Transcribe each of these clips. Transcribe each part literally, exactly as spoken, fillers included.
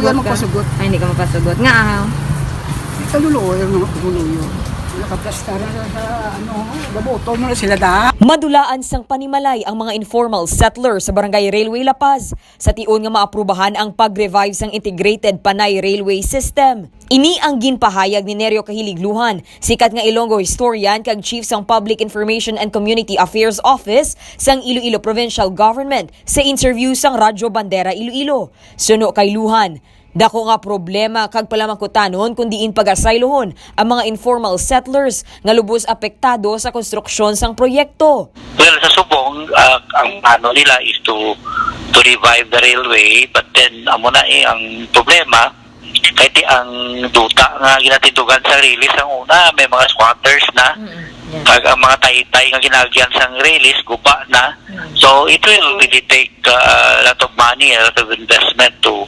Yan magpasugot. Ay, hindi ka magpasugot. Nga, ah. Kaluluoy ang mga pumuluyo. Nakaplastar na sa, ano, gaboto mo na sila da. Madulaan sang panimalay ang mga informal settlers sa Barangay Railway La Paz sa tion nga maaprubahan ang pag-revive sang integrated Panay Railway System. Ini ang ginpahayag ni Nerio Kahilig Luhan, sikat nga Ilonggo historian kag chief sang Public Information and Community Affairs Office sang Iloilo Provincial Government, sa interview sang Radyo Bandera Iloilo. Suno kay Luhan, dako nga problema kag palamangkutanon kon diin pagasaylohon ang mga informal settlers nga lubos apektado sa konstruksyon sang proyekto. Well, sa subong, ah, ang plano nila is to to revive the railway, but then amo na, eh, ang problema kay ti ang duta nga ginatindugan sa release ang una, may mga squatters na. Mm-mm. Yes. Kag ang mga taytay nga ginaagyan sang release guba na. Mm. So it will really take, uh, a lot of money, a lot of investment to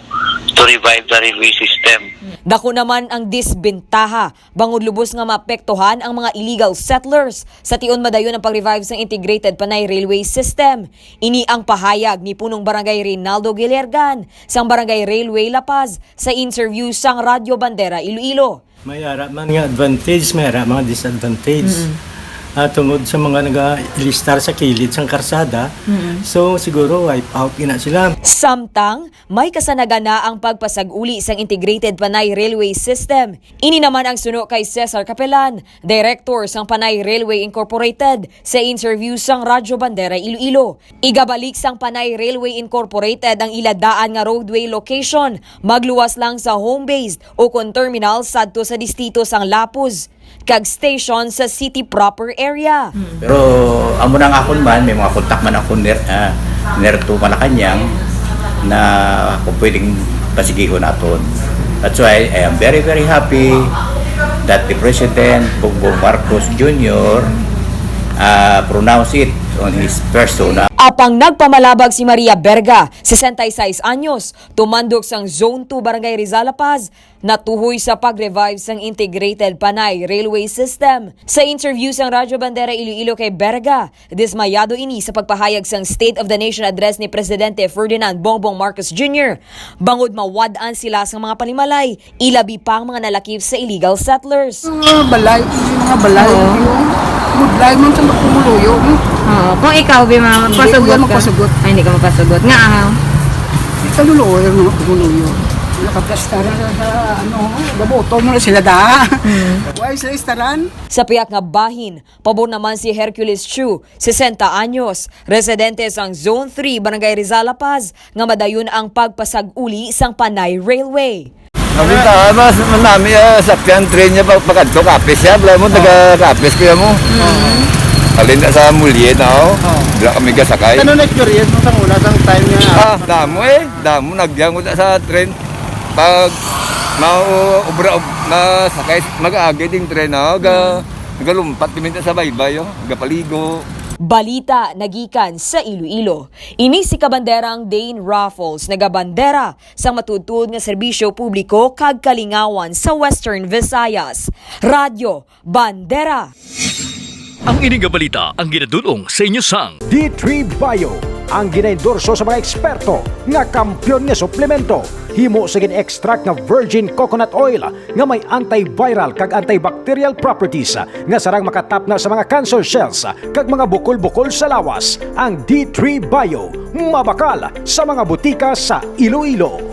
to revive the railway system. Dako naman ang disbentaha bangod lubos nga maapektuhan ang mga illegal settlers sa tion madayon ang pag-revive sang integrated Panay Railway System. Ini ang pahayag ni Punong Barangay Reynaldo Guillergan sang Barangay Railway La Paz sa interview sang Radyo Bandera Iloilo. May ara man nga advantage, may ara mga disadvantage. Mm-mm. Ah, tungod sa mga nagailistar sa kilid sang karsada, mm-mm, so siguro wipe out ina sila. Samtang may kasanagan na ang pagpasag-uli sang integrated Panay Railway System. Ini naman ang suno kay Cesar Capelan, director sang Panay Railway Incorporated, sa interview sang Radyo Bandera Iloilo. Igabalik sang Panay Railway Incorporated ang ila daan nga roadway location, magluwas lang sa home-based o kon terminal sadto sa distrito sang Lapuz kag station sa city proper area. Pero amo na nga akon man, may mga kontak man ako ner, ah, ner to Malacañang na kung pwedeng pasigihon naton. That's why I am very, very happy that the President, Bongbong Marcos Junior, ah, pronounced it on his persona. Apang nagpamalabag si Maria Berga, sesenta y seis anyos, tumandok sang Zone two, Barangay Rizal La Paz, natuhoy sa pag-revive sang integrated Panay Railway System. Sa interview sang Radyo Bandera Iloilo kay Berga, dismayado ini sa pagpahayag sang State of the Nation Address ni Presidente Ferdinand Bongbong Marcos Junior, bangod mawad-an sila sang mga panimalay, ilabi pa ang mga nalakip sa illegal settlers. Mga balay, mga balay. Oo. Yung budlay man sa pumuluyo, no? Oo. Kung ikaw, Bi, ma-, hindi ko yan magpasugot ka? Magpasugot. Ay, hindi ka magpasugot. Nga, ah. Kaluluoy ang mga pumuluyo. Nakaplastar na sa, sa, ano, gaboto mo na sila da. Hmm. Why sila istaran? Sa piyak nga bahin, pabor naman si Hercules Chu, sesenta anyos, residente sang Zone three, Barangay Rizal La Paz, nga madayon ang pagpasag-uli sang Panay Railway. Ang bitahan, mas manami, ah, sakyan, train niya pag, pag adto, Capiz siya, bala mo, taga Capiz kaya mo. Mm. Halin na sa Mulye na, oh. Oh. Wala kami gasakay. Ano na experience mo sa una, sang time niya? Ah, damo eh. Damo, nagyang wala sa train. Pag mau-, obra, ob-, masakay, mag-aagi ding train, oh. Ga-, Mm. Nagalumpat kami sa baybay, oh. Gapaligo. Balita nagikan sa Iloilo. Ini si Kabanderang Dane Raffles, nagabandera sang matuod-tuod nga serbisyo publiko kag kalingawan sa Western Visayas. Radyo Bandera. Ang ini nga balita ang ginadul-ong sa inyo sang D three Bio, ang ginaendorso sa mga eksperto nga kampiyon nga suplemento. Himo sa gin-extract nga virgin coconut oil nga may antiviral kag antibacterial properties nga sarang makatapna sa mga cancer cells kag mga bukol-bukol sa lawas. Ang D three Bio, mabakal sa mga butika sa Iloilo.